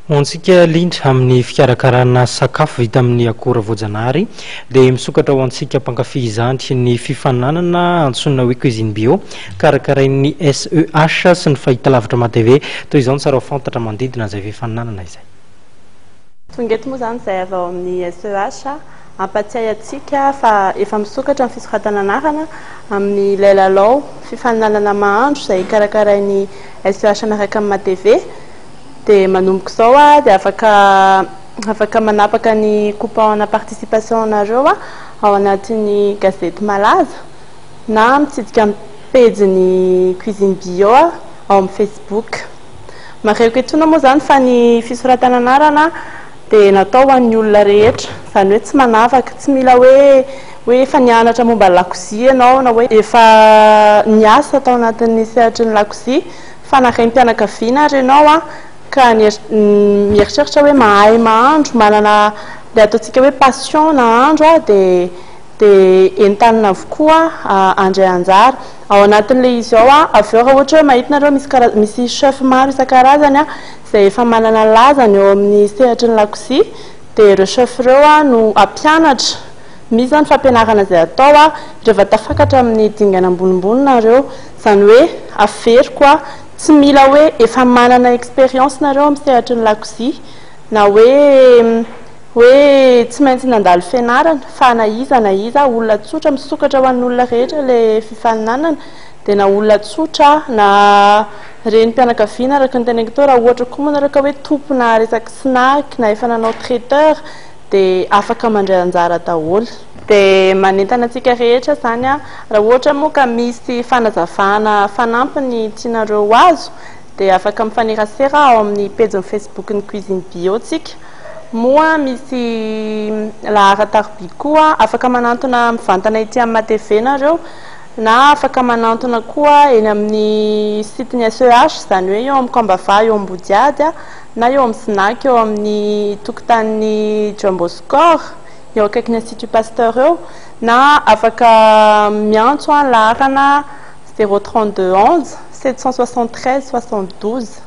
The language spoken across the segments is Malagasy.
Ho antsika lindra amin'ny fikarakarana sakafo vita amin'ny akora voajanahary dia misokatra ho antsika mpankafy izany ny fifaninanana antsoina hoe Cuisine Bio karakarain'ny SEH sy ny fahitalavitra MATV. Toy izao ny tsara ho fantatra manodidina izay fifaninanana izay. Tonga eto moa izany izahay avy ao amin'ny SEH hampatsiahy antsika fa efa misokatra ny fisoratana anarana amin'ilay lalao fifaninanana mahandro izay karakarain'ny SEH miaraka amin'ny MATV. Dia manomboka izao aho dia afaka afaka manapaka ny coupon ana participation anareo ao anatin'ny gazety malaza na mitsidika ny pejin'ny Cuisine Bio ao amin'ny Facebook. Marihiko etoana moa izany fa ny fisoratana anarana dia natao ho an'ny olona rehetra, izany hoe tsy manavaka, tsy mila hoe hoe efa nianatra momba ny lakozia ianao na hoe efa niasa tao anatin'ny sehatry ny lakozia Fa na renim-pianakaviana ary ianao an, ka mieritreritra hoe mahay mahandro, manana ilay ataontsika hoe passion nahandro an, dia dia entanina avokoa handray anjara. Ao anatin'ilay izy ao an, avy eo raha ohatra hoe mahita nareo misy kara- misy chef maro isan-karazany an, izay efa manana ny lazany eo amin'ny sehatry ny lakozia, dia ireo chef ireo an no hampianatra, misy izany fampianarana izay atao an, rehefa tafakatra amin'ny dingana ambonimbony nareo. Izany hoe averiko a, tsy mila hoe efa manana expérience nareo amin'ny sehatry ny lakozia na hoe hoe tsy maintsy nandalo fianarana fa na iza na iza olona tsotra, misokatra ho an'ny olona rehetra ilay fifaninanana dia na olona tsotra na renim-pianakaviana araka ny teneniko teo, raha ohatra koa moa nareo ka hoe tompona resaka snack na efa nanao traiteur dia afaka mandray anjara daholo. Dia manentana antsika rehetra izany aho, raha ohatra moa ka misy fanazavana fanampiny tianareo ho azo dia afaka mifanerasera ao amin'ny pejin'ny Facebook-n'ny Cuisine Bio tsika. Moa misy laharan-taroby koa afaka manantona mivantana ety amin'ny MATV nareo na afaka manantona koa eny amin'ny site-n'ny SEH izany hoe eo amin'ny Kambava eo Ambodihady na eo amin'ny Snack eo amin'ny tokotanin'ny Jumbo Score eo akaikin'ny Institut Pasteur eo na afaka miantso an laharana 032 11 773 72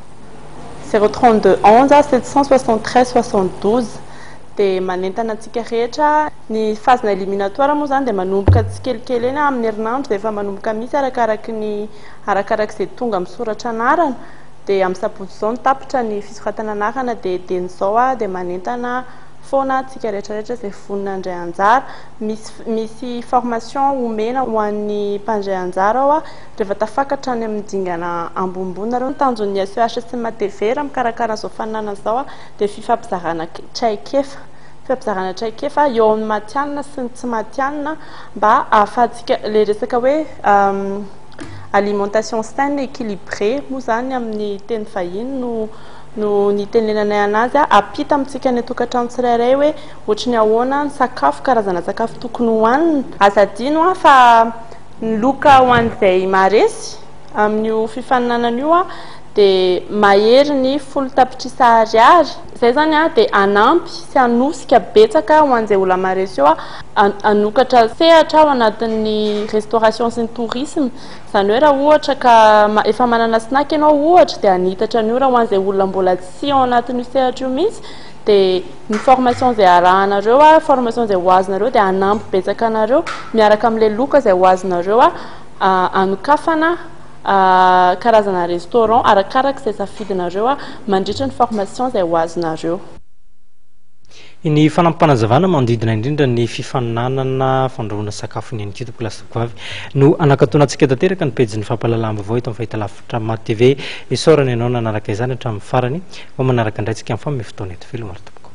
032 11 773 72 dia manentana antsika rehetra. Ny phase-na éliminatoire moa izany dia manomboka tsikelikely eny amin'ny herinandro dia efa manomboka misy arakaraky ny arakarak'izay tonga misoratra anarana dia amin'ny sabotsy izao no tapitra ny fisoratana anarana dia dieny izao aho dia manentana foana antsika rehetra rehetra izay vonona handray anjara. Misy misy formation omena ho an'ny mpandray anjara ao rehefa tafakatra any amin'ny dingana ambonimbony nareo. Ny tanjon'ny SEH sy ny MATV raha mikarakara an'izao faninanana izao dia fifampizarana traikefa, fifampizarana traikefa eo amin'ny matihanina sy ny tsy matihanina mba ahafahantsika ilay resaka hoe alimentation saine équilibrée moa izany amin'ny teny vahiny no no nitenenanay anazy hampita amintsika any an-tokantrano tsirairay hoe ohatry ny ahoana ny sakafo, karazana sakafo tokony hohanina. Aza adino fa ny loka ho an'izay maharesy amin'io fifaninanana io dia mahery ny 10 tapitrisa ariary. Izay izany dia hanampy sy hanosika betsaka ho an'izay olona maharesy eo hanokatra sehatra ao anatin'ny restauration sy ny tourisme. Izany hoe raha ohatra ka efa manana snack ianao ohatra dia hanitatra an'io, raha ho an'izay olona mbola tsy ao anatin'io sehatra io mihitsy dia ny formation izay arahanareo, formation izay ho azonareo dia hanampy betsaka anareo miaraka amin'ilay loka izay ho azonareo hanokafana karazana restaurant arakaraka izay safidinareo mandritra ny formation izay ho azonareo. Ny fanampim-panazavana manodidina indrindra ny fifaninanana fandrahoana sakafo ny ankizy tompoko lahy sy tompoko vavy no hanakatonantsika tanteraka ny pejin'ny fampahalalam-baovao eto amin'ny fahitalavitra Mad TV. Isaorana ianao nanaraka izany hatramin'ny farany. Vao manaraka indray tsika mifanome fotoana eto. Veloma ry tompoko.